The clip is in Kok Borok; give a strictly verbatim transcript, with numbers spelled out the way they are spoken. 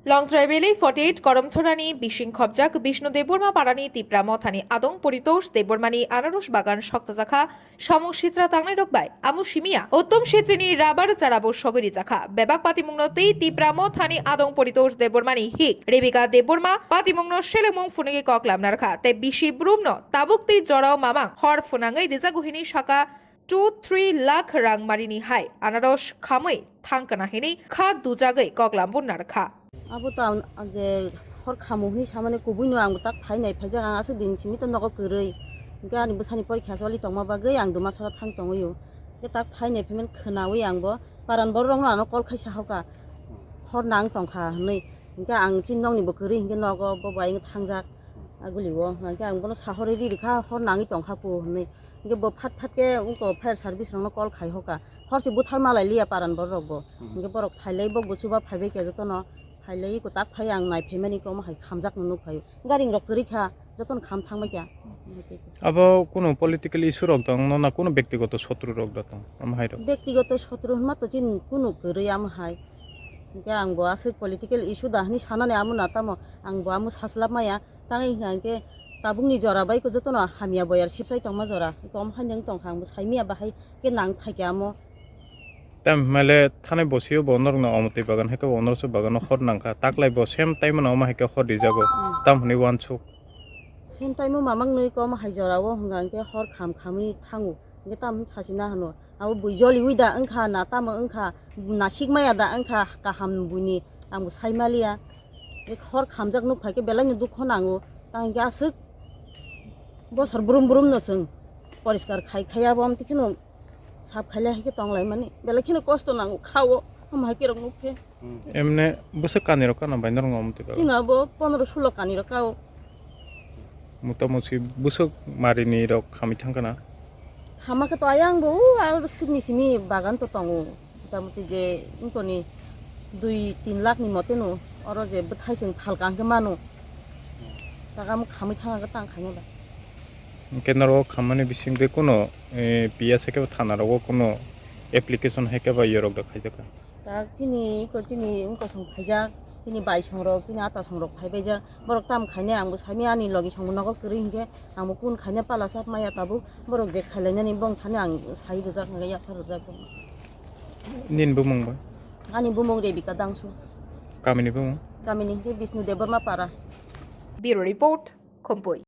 Longtrai Valley forty eight Koromthorani bising khobjak Bishnu Debbarma parani Tipra Mothani adong Paritosh Debbarmani anaros bagan sokchajakha samung sitra tangnairok bai. Amo simiya Uttom Chetrini rabar charabo sogwi rijakha. Bebak patimungno tei Tipra Mothani adong Paritosh Debbarmani hik Rebecca Debbarma patimungno selengmung phunugwi koklam narkha tei bisi brumno tabuk tei jorao mamang hor phunangwi rijago hini saka two three lakh rang marini hai anaros khamwi thangkana hini kha dujagwi koklambo narkha. Abo to ang, ang je hor khamu hwnwi samani kubuino ang bo tak phainai phaijak, ang aswk din simi to nogo kwrwi. Hwnkhe ani bwsani porikha choli tongma bagwi ang Dumasora thang tongwi o. Hwnkhe tak phainai phaimani khwnawi ang bo paran borok rokno ano call khaisa hoka. Hor nang tongkha hwnwi. Hwnkhe ang chini nokni bo kwrwi hwnkhe nogo bo bai thangjak. Aguli o hwnkhe ang bono sahorwi ri rwkha hor nangwi tongkha pu hwnwi. Hwnkhe bo phat phat khe wngko fire service rokno call khai hoka. Hor se buthar malai liya paran borok bo. Hmm. Hwnkhe borok phailai bok bo chuba phaibai khe jotono phailai eko tak phai ang nai phaimani eko omo hai khamjak no nuk phaio. Garing rok kwrwi kha jotono kham thangbai kha. Abo kuno political issue rok tong no na kuno bektigoto sotru rok da tong omo hai rok? Bektigoto sotru hwnma to chini kuno kwrwi omo hai. Hwnkhe ang bo aswk political issue da hwnwi sanani amo na tamo ang bo amo saslap maya. Tangwi hwnkha hwnkhe tabukni jora bai khe jotono hamya boyar sipsai tongma jora. Kom hai nwng tongkha, ang bo saimanya bahai khe nang phaikha amo. Tam hwnmale thanai bosio bo norokno omotwi bagan hai khe bo norokse bagano hor nangkha. Taklai bo same time no omo hai khe hor rijago. Hmm. Tam hwnwi uansuk. Same time o mamang nwi kom hai jora o hwnkha hwnkhe hor kham khamwi thango. Hwnkhe tam sachina hwno. Abo bui joliwi da wngkha, na tamo wngkha, nasik maya da wngkha, kaham buini ang bo sai maliya. Hor khamjak nuk phai khe belai no dukho nango. Tang hwnkhe aswk bosor brum brum no chwng poriskar khai khai abo, amtwi kheno sap khailai hai khe tong lai mani. Belai kheno kosto nango, khao, omo hai khe rok nuk khe. Emne bwswk kani rok kana bai norok omo twi ka? Chwng abo pondro sulo kani rok kao. Motamuti bwswk marini rok khamwi thangkha na? Khama khe to ayang bo, o, aro sikni simi bagan to tongo. Motamuti je wngkoni dui tin lakh ni mote no, oro je bwthai chwng phalka hwnkhe mano. Taka mo khamwi thangkha tang khaina ba. Hwnkhe norok khammani bising de kuno, eh, P S hai khe thana rogo kuno application hai khe ba yorok da khaijak kha? Tak chini iko chini wngkosong phaijak, chini baisong rok, chini atasong rok phaibaijak. Borok tam khainai ang bo saimanya ani logi song nogo kwrwi hinkhe ang bo kun khaina pala sap maya tabuk. Borok je khailainani bong thani ang sai rwjak hinkhe yaphar rwjak. Nini bumung ba? Ani bumung Rebecca Dangsu. Kamini bumung? Kamini hinkhe Bishnu Debbarma para. Bureau Report, Khumpui.